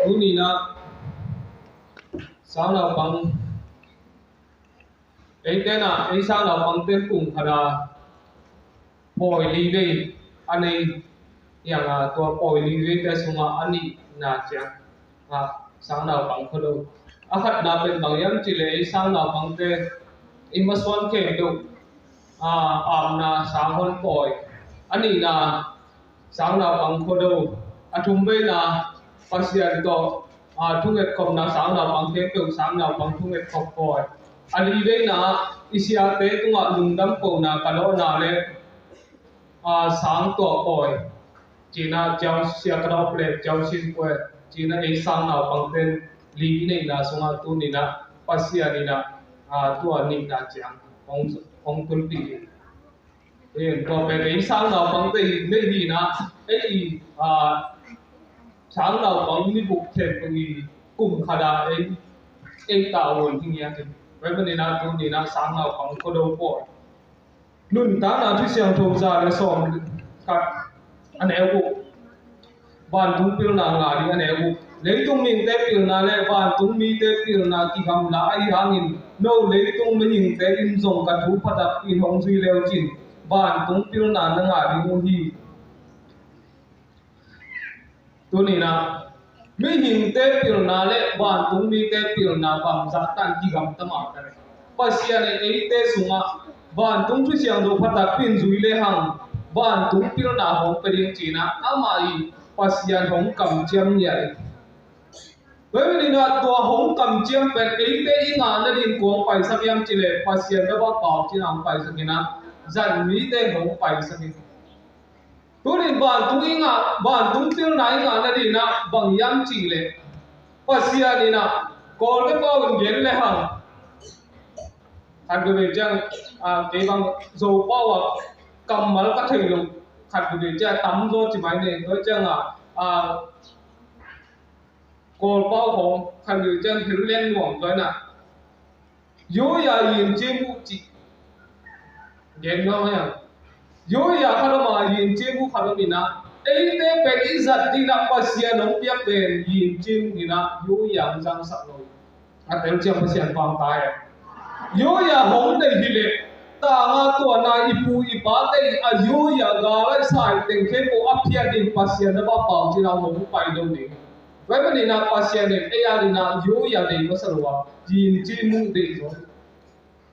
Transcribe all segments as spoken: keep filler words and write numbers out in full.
Tuni-in ah sangnaupang, eite in ah ei sangnaupangte kum khat a pawi li vei a nei hi hang a, tua pawi li veite sungah a nihna ciang ah sangnaupang Khuado. A khatna pen bang hiam cih leh ei sangnaupangte i masuan khempeuh ah apna sang hong pawi. A nihna sangnaupang Khuado. A thum veina Pasian tawh ah thungetkhopna, sangnaupang khempeuh sangnaupang thungetkhop pawi. A li veina i siate tungah lungdam kohna, ka lawhna le ah sang tuah pawi. Ci-in ah Sia Ka Dawp le Sia Sin Pue ci-in ah ei sangnaupangte li i neihna sungah tuni-in ah Pasian in ah ah tua nihna ciang hong, hong tunpih hi. Tua pen ei sangnaupangte i neih hi-in ah ei ah sangnaupang ni buk khempeuh i kum khat a ei, ei tavuan hi ngiat hi. Tua ahih manin ah tuni-in ah sangnaupang Khuado pawi. Nuntakna Thusiangtho za le sawm khat, a neu guk. Vantung pilna ngah ding, a neu guk. Leitung mite pilna le vantung mite pilna kigamla ahih hangin, no leitung mihingte in zong ka thu pha tak in hong zui le uh cin, vantung pilna na ngah ding uh hi. Tuni-in ah mihingte pilna le vantung mite pilna bangzah tan kigamta mah ta le, Pasian in eite sungah vantung Thusiangtho pha tak in zui le hang, vantung pilna hong pia ding ci-in ah amah i Pasian hong kamciam ngiat hi. Tua ahih manin ah tua hong kamciam pen eite i ngah nading kua hong paisak hiam cih leh Pasian tapa Pau Cin in ah hong paisak in ah, zat mite hong paisak hi. Tuni-in vantung i ngah, vantung pilna i ngah nading in ah bang hiam cih leh, Pasian in ah Kawlte pau in gen le hang, khat veve ciang ah kei bang Zo pau ah kammal ka thei lo, khat veve ciang tam zaw ci mai ni. Tua ciang ah ah Kawl pau khawng khat veve ciang hel leng nuam zaw in ah, Yoya yincim uh cih gen nuam hi hang. Yoya khat om a, yincim uh khat om in ah, eite pen i zat ding in ah Pasian hong piak pen yincim uh hi in ah, yoya hong zangsak lo. A tel ciang Pasian pang ta e. Yoya hong nei hi leh, tang a tua nai i pu i pate in a yoya gal a i sa i teng khempeuh a phiat in Pasian tapa Pau Cin in ah hong pai lo ding. Tua ahih manin ah Pasian in ei a ding in ah yoya deih masa lo a, yincim uh deih zaw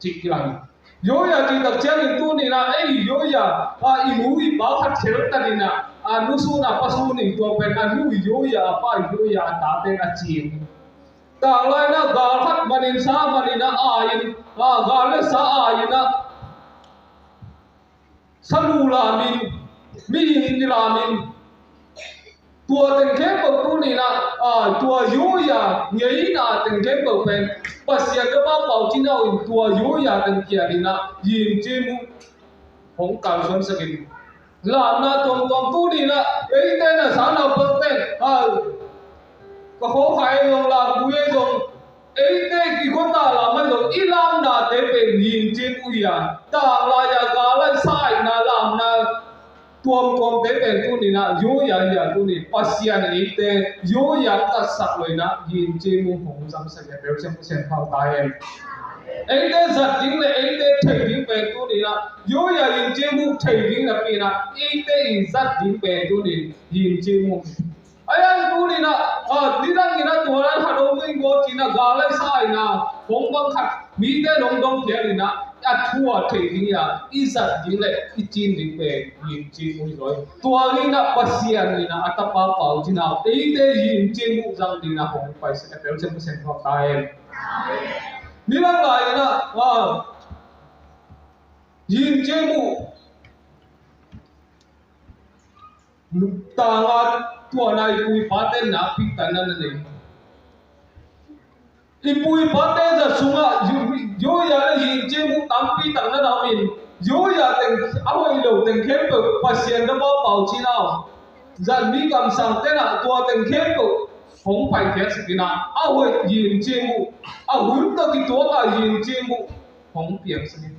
cih kilang. Yoya cih tak ciangin tuni-in ah ei yoya a i nu i pa khat khel ta ding in ah, a nu sun a pa sun in, tua pen a nu i yoya, a pa i yoya, a tate in a cing. Tanglai in ah gal khat man in, sa man in ah, ai in ah, gal le sa ai in ah, sa lu lam in, mihing kilam in, tua teng khempeuh tuni-in ah, ah, tua yoya ngeina teng khempeuh pen Pasian tapa Pau Cin in ah tua yoya teng kia ding in ah yincim uh hong kalsuansak in. Lamna tuamtuam tuni-in ah eite in ah sangnaupangte in ah, ka khawkhai zong, lamkui zong, eite i khuata lam ahi zong, i lamnate pen yincim uh hi a, tanglai a gal a i sa in ah lamna tuamtuamte pen tuni-in ah yoya hi a, tuni Pasian in eite yoya katsak lo in ah yincim uh hong zangsak hi a, Pasian pau ta hen. Eite zat ding le eite thei ding pen tuni-in ah yoya yincim uh thei ding napi-in ah, eite i zat ding pen tuni-in yincim uh. Ahi hang tuni-in ah, ah, nidang in ah tua lai khat hong ding bawl ci-in ah gal a i sa in ah, hong bang khat mite in hong dong pian in ah, a thu a thei ding a, i zat ding le i cin ding pen yincim uh hi zaw hi. Tua in ah Pasian in ah a tapa Pau Cin in ah eite yincim uh zang ding in ah hong paisak a, Pasian pau ta hen. Nidang lai in ah, ah, yincim uh, tang a tua nai i pu i pate in nakpi takna na nei. I pu i pate zat sungah yo-, yoya le yincim uh tampi takna na om in, yoya teng a hoih lo teng khempeuh Pasian tapa Pau Cin in ah, zat mi kamsangte in ah tua teng khempeuh hong paikhiatsak in ah, a hoih yincim uh, a hun tawh kituak a yincim uh hong piangsak in.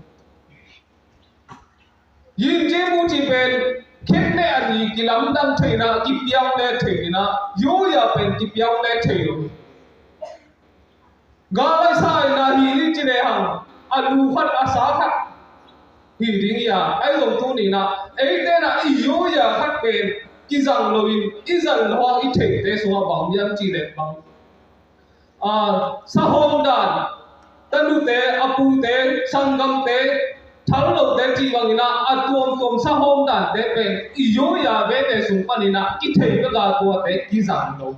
Yincim uh cih pen Khen ne a ni kilamdang thei na, kipiau le thei na, yoya pen kipiau le thei lo. Gal a sa ina hi ni ci le hang, a lu khat a sa khat hi ding ia, ai lo tu ni na, eite na i yoya khat pen kizang lo in, i zan lo a i theite sungah bang hiam ci le bang. A, sahawm dan, tanute, a pute, sanggamte, thal lote cih bangin a, a tuamtuam sahawm dante pen i yoya vete sung panin a kithei bek a tuate kizang lo.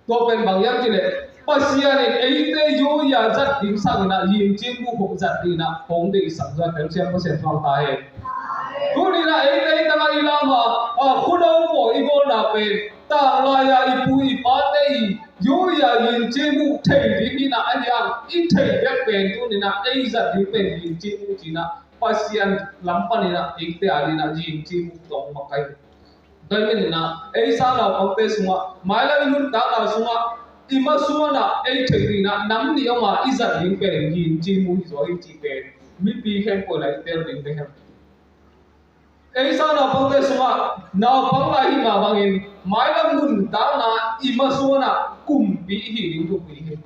Tua pen bang hiam cih leh Pasian in eite yoya zat ding sangin a yin cing bu hong zat dingin a hong deihsak zua tel siam Pasian thuang ta hen. Tuni in a eite i tangah i lam a, a, khuado paw i bawlna pen tanglai a i pu i pate i yoya yin cing bu thei ding hi na a hiang i thei bek pen tuni in a ei zat ding pen yin cing bu ci na Pasian lam panin a eite a dingin a yin cing bu tong makai. Tua hi manin a, ei sang naupangte sungah, mailam i nuntakna sungah, i masuan a, ei theih dingin a, nam nih om a, i zat ding pen yin cing bu hi zaw hi cih pen mipi khempeuh in a i tel ding ve hem. Ei sang naupangte sungah, naupang lai hi mah bangin, mailam nuntakna i masuan a, kumpi i hi ding thupi hi.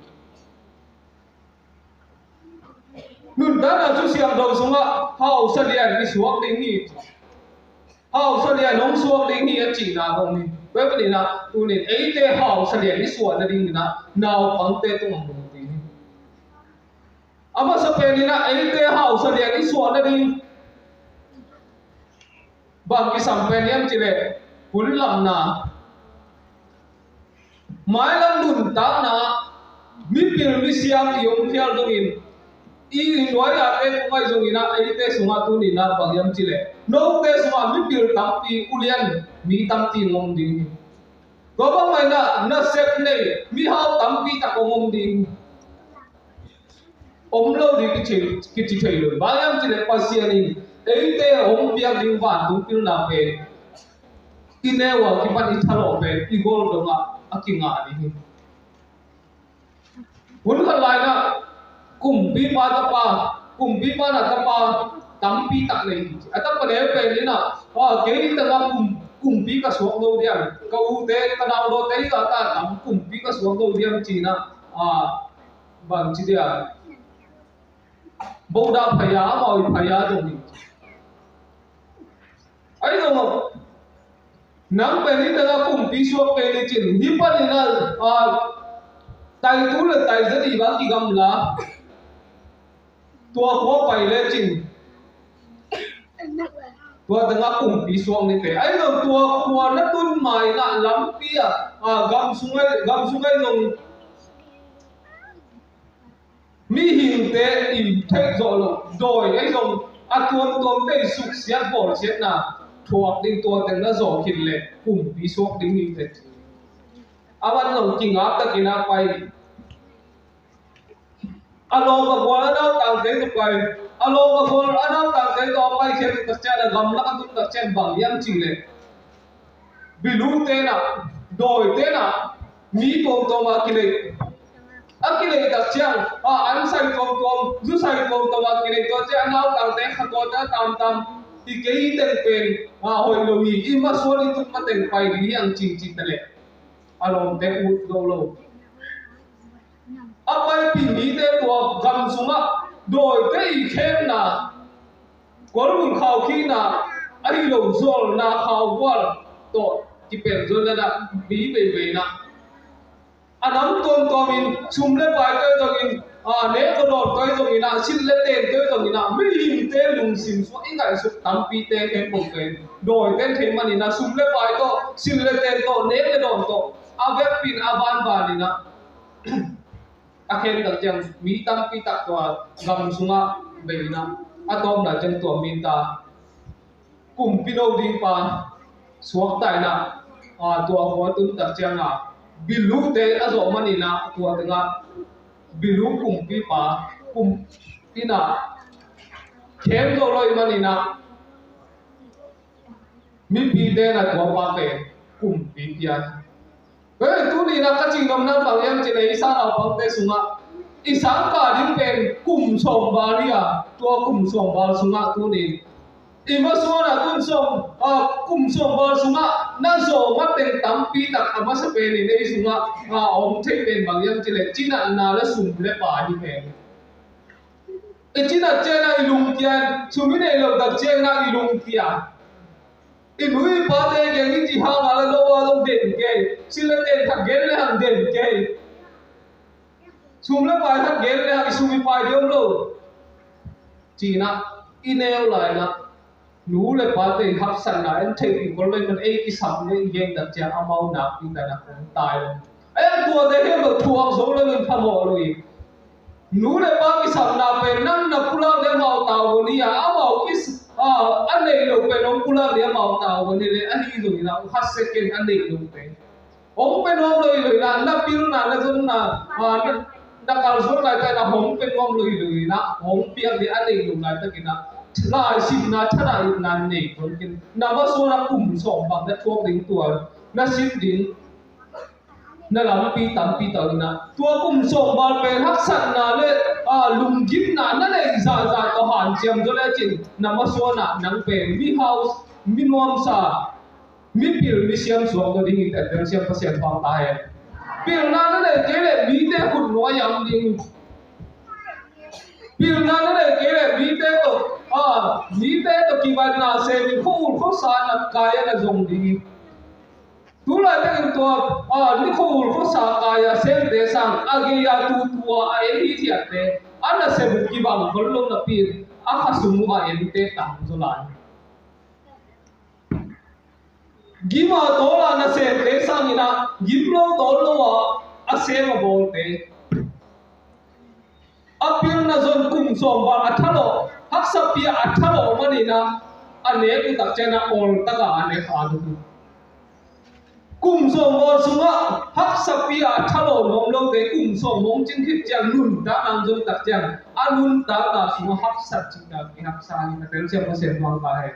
Nuntakna thu siangtho sungah hausa lian i suak ding hi. Hausa lian hong suak ding hi a cihna hong hi. Tua hi manin a, tuni in eite hausa lian i suah nadingin a, naupangte tungah hong ding hi. A masa penin a, eite hausa lian i suah nading bang kisam pen hiam cih leh, hun lamna. Mailam nuntakna, mipil misiam i om phial dongin, i nuai-ate kung ahi zongin a, eite sungah tuni in a bang hiam cih leh, note sungah mipil tampi, ulian mi tampi om ding hi. Tua bang mah in a, nasep nei mihau tampi tak om ding hi. Om lo ding kici, kici thei lo. Bang hiam cih leh Pasian in eite hong piak ding vantung pilna pen i neu a kipan i thalawh pen i gol dongah a kingah ding hi. Hun khat lai in a kumpipa tapa, kumpipa na tapa tampi tak nei hi. A tapa neu pen in a, a, kei tangah kum, kumpi ka suak lo diam, ka ute, ka naulawte i gata tam kumpi ka suak lo diam ci in a, a, bangci dia. Bodah phaya, amau i phaya dong hi. Ai dong, nang pen hih tengah kumpi suak kei ni cin, hih panin a, a, taitu le taizat i bang kigamla. Tua khua pai le cin. Tua tengah kumpi suak ni te. Ai dong tua khua na tun mai na lampi a, a, gam sung ai, gam sung ai dong. Mihingte in theih zawh loh dawi ei zong a tuamtuamte i suksiat bawlsiatna thuak ding tua teng na zawh khin le kumpi suak ding hi te. A van zong kingak takin a pai. A lawm a gual a nautangte tawh pai. A lawm a gual a nautangte tawh a pai khiat tak ciang a gamlak a tun tak ciang bang hiam cih leh. Bilu tenah, dawi tenah, mi tuamtuam a kilei. A kilei tak ciang, a, an sai tuamtuam, zu sai tuamtuam a kilei tua ciang, a nautangte kha tua ciang tamtam, i kei teng pen, a, hoih lo hi, i masuan i tut mateng pai ding hi ang cingcing ta leh. A lawmte ut lo lo. A paipih mite tua gam sungah dawite i khemna, kualbul khaukhina, ahi lo zualna khaubual tawh kipelh zualna mi veiveina. A nam tuamtuamin sum le pai tawh zongin, a, nek le dawn tawh zongin, a, silh le ten tawh zongin, a, mihingte lungsim sungah i ngaihsut tampite khempeuh pen dawite thei manin, a, sum le pai tawh, silh le ten tawh, nek le dawn tawh, a vekpi in a banbanin, a, a khen tak ciang mi tampi tak tua gam sungah bei in a, a tawpna ciang tua mi ta kumpi no ding pa suakta in a, a, tua khua tun tak ciang a, Bilute a zawh manin a, tua tengah Bilu kumpipa, kum in a, khem zo lo i manin a, mipite na tua pa pen kumpi pian. Hei, tuni in a ka cih nopna bang hiam cih leh i sang naupangte sungah i sangkah ding pen kum sawm val hi a, tua kum sawm val sungah tuni in I masuan a kum sawm, a, kum sawm val sungah na zawng a teng tampi tak a masa pen in ei sungah, a, a om thei pen bang hiam cih leh cinatna le sum le pai hi pen. I cinat ciangin ah i lungkia, sum i neih loh tak ciangin ah i lungkia. I nu i pate kiang i cih hangin ah lo a zong den kei, silh le ten khat gen le hang den kei. Sum le pai khat gen le hang i sum i pai ding om lo. Ci-in ah i neu lai-in ah nu le pate i haksatna en thei i kol lo i man ei kisam le i gen tak ciang amau nakpi tak in ah hong tai lo. Ei ang tuate hi lo thuak zo lo in phamawh lo i. Nu le pa kisapna pen nang na pulak ding amau tau ni a, amau kis-, a, a neih loh pen hong pulak ding amau tau ni le ahi zongin ah khat second a neih loh pen hong pia nuam lo hi lo in ah, na pilna na zonna, a, na, na kalsuan laitak in ah hong pia nuam lo hi lo in ah, hong piak ding a neih loh laitakin ah laisimna, thadaitna nei tuan ken. Na masuan a kum sawm bang na thuak ding tua na sin ding na lampi tampi tak in ah, tua kum sawm val pen haksatna le, a, lunggimna na neih zahzah tawh hanciam zaw lecin na masuan ah nang pen mi hau, mi nuamsa, mi pil, mi siam suak zaw ding hi teh, Pasian, Pasian pau ta hen. Pilna na neih kei leh mite khut nuai am ding. Pilna na neih kei leh mite tawh, a, mite tawh kibatna semin khua ul khuasa na kai a na zong ding hi. Tu laitakin tua, a, ni khua ul khuasa kai a semte sang a gei a tutua a en hithiatte a nasep uh kibang khol lo napi-in a khasum uh a ente tam zaw lai. Gim a tawl a nasemte sangin ah gim lo tawl lo a a sem a bawlte. A pilna zon kum sawm val a thalawh, haksa pi a thalawh manin ah a nek uh tak ciangin ah awltak a a nek a lut uh. Kum sawm val sungah haksa pi a thalawh nuam lote kum sawm hong cin khit ciang nuntakna zon tak ciang a nuntakna sungah haksat cihna kihaksa hi. A telsiam Pasian muang ta hen.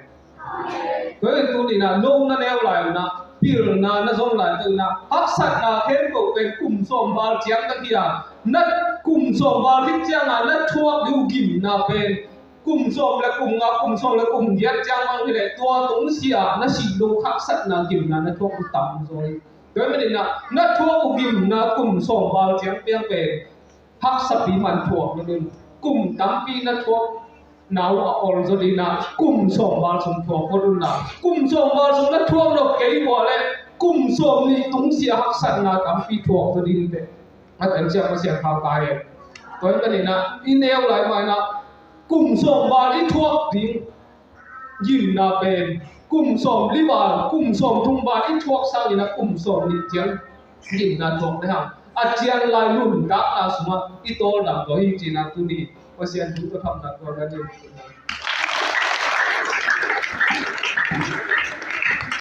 Tua hi tuni-in ah no na neu lai un ah pilna na zon laitak un ah haksatna khempeuh pen kum sawm val ciang tak hi a, na kum sawm val khit ciangin na thuak ding uh gimna pen kum sawm le kum nga, kum sawm le kum giat ciang bang hi leh tua tungsiah na sih dong haksatna gimna na thuak uh tam zaw hi. Tua hi manin ah na thuak uh gimna kum sawm val ciang piang pen haksa pi man thuak lo ding. Kum tampi na thuak nau a ol zaw ding ah kum sawm val sung thuak phot un ah, kum sawm val sung na thuak nop kei uh leh kum sawm nih tungsiah haksatna tampi thuak zaw ding teh. A telsiam Pasian pau ta hen. Tua hi manin ah i neu lai mah in ah kum sawm val i thuak ding gimna pen kum sawm li val, kum sawm thum val i thuak sangin ah kum sawm nih ciang gimna thuak le hang a cian lai nuntakna sungah i tawldam zaw hi ci-in ah tuni Pasian thu tawh thamna tua kan in.